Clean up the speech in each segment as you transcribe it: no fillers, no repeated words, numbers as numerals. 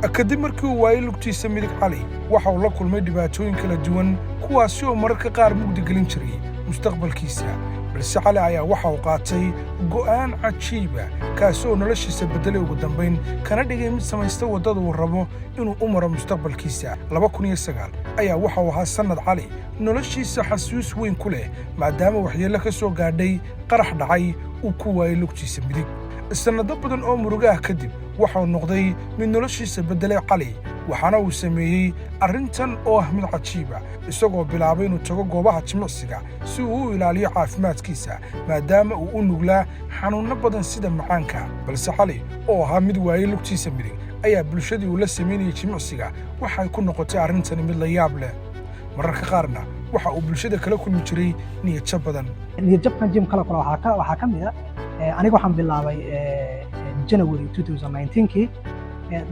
Kadib markii uu waayey lugtiisa midig, Cali waxa uu la kulmay dhibaatooyin kala duwan, kuwaasi oo mararka qaar mugdi gelin jiray mustaqbalkiisa. Balse Cali ayaa waxa uu qaatay go'aan cajiiba, kaasi oo noloshiisa beddelay, ugu dambayn kana dhigay mid samaysta waddada uu rabo inuu u maro mustaqbalkiisa. 2009 ayaa waxa uu ahaa sannad Cali noloshiisa xasuus weyn ku leh, maadaama waxyeello ka soo gaadhay qarax dhacay uu ku waayey lugtiisa midig. Sannado badan oo murugaah kadib, waxauu noqday mid noloshiisa beddelay Cali, waxaana uu sameeyey arrintan oo ah mid cajiiba, isagoo bilaabay inuu tago goobaha jimicsiga si uu u ilaaliyo caafimaadkiisa, maadaama uu u nuglaa xanuunno badan sida macaanka. Balse Cali oo ahaa mid waayey lugtiisa midig ayaa bulshadii uu la samaynayay jimicsiga waxay ku noqotay arrintani mid la yaab leh. Mararka qaarna waxa uu bulshada kala kulmi jiray niyadjab badan. Niyadjabkan gym kala kula waxaa ka mid ah, aniga waxaan bilaabay January 2019kii.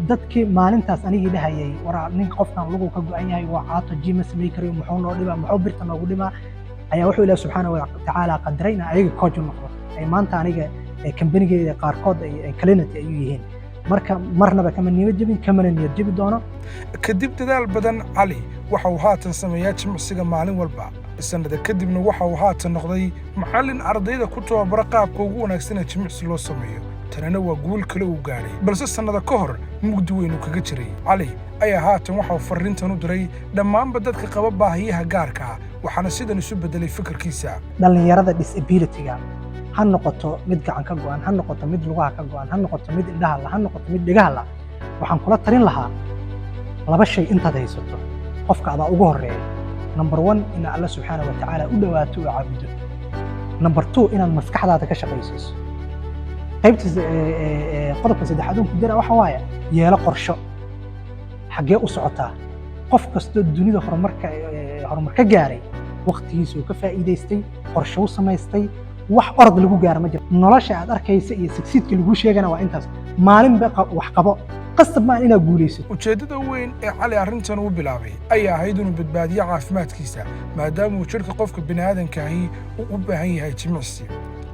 Dadkii maalintaas anigii dhahayay, "Waraa, ninka qofkan lugu ka go'an yahay, waa caato, gym ma samay karayo, muxuu noo dhibaa, muxuu birta noogu dhibaa?" ayaa wuxuu Ilaah subxaana wa tacaala qadaray in ayaga coach u noqdo, ay maanta aniga kambanigeyda qaarkood ay client ay u yihiin. Marka marnaba kama niyad jebin, kamana niyad jebi doono. Kadib dadaal badan, Cali waxa uu haatan sameeyaa jimicsiga maalin walba. Sannada kadibna waxa uu haatan noqday macallin ardayda ku tababara qaabka ugu wanaagsan ee jimicsi loo sameeyo. Tanina waa guul kale uu gaadhay, balse sannado ka hor mugdi weyn uu kaga jiray. Cali ayaa haatan waxa uu farriintan u diray dhammaanba dadka qaba baahiyaha gaarka ah, waxaana sidan isu beddelay fikirkiisa. Dhallinyarada disability-ga, ha noqoto mid gacan ka go'an, ha noqoto mid lugaha ka go'an, ha noqoto mid indhaha la, ha noqoto mid dhegaha la, waxaan kula talin lahaa laba shay intaad haysato qofka adaa ugu horreeya. Number one, inaad Alla subxaana wa tacaala u dhowaato oo caabudo. Number two, inaad maskaxdaada ka shaqaysiiso. Qaybta qodobka saddexaad uun ku jira waxa waaye, yeelo qorsho. Xaggee u socotaa? Qof kastoo dunida horumar ka gaaray, waqtigiisa uu ka faa'iidaystay, qorsho u samaystay. Wax orod lagu gaaro ma jiro. Nolosha aad arkaysa iyo succeedka lagu sheegana waa intaas. Maalinba wax qabo, qasab maan inaad guulaysato. Ujeeddada weyn ee Cali arrintan uu bilaabay ayaa ahayd inuu badbaadiyo caafimaadkiisa, maadaama uu jidhka qofka bini'aadanka ahi uu u baahan yahay jimicsi.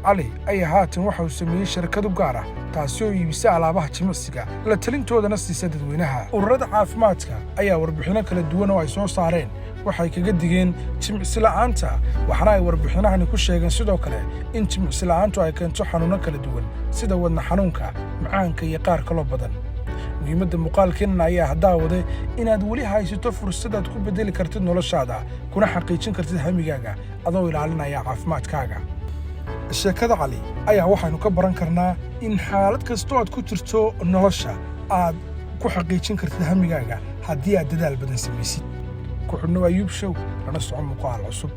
Cali ayaa haatan waxa uu sameeyey sharkad u gaar ah, taasi oo iibisa alaabaha jimicsiga, la talintoodana siisa dadweynaha. Ururada caafimaadka ayaa warbixinno kala duwan oo ay soo saareen waxay kaga digeen jimicsi la'aanta, waxaana ay warbixinahani ku sheegeen sidoo kale in jimicsi la'aantu ay keento xanuunno kala duwan sida wadna xanuunka, macaanka iyo qaar kaloo badan. Muhiimadda muuqaalkeenna ayaa haddaawade inaad weli haysato fursadaad ku beddeli kartid noloshaada, kuna xaqiijin kartid hamigaaga, adoo ilaalinaya caafimaadkaaga. Sheekada Cali ayaa waxaynu ka baran karnaa in xaalad kastoo aad ku jirto nolosha aad ku xaqiijin kartid hamigaaga haddii aad dadaal badan samaysid. Ku xidhno Ayuub Show, lana soco muuqaal cusub.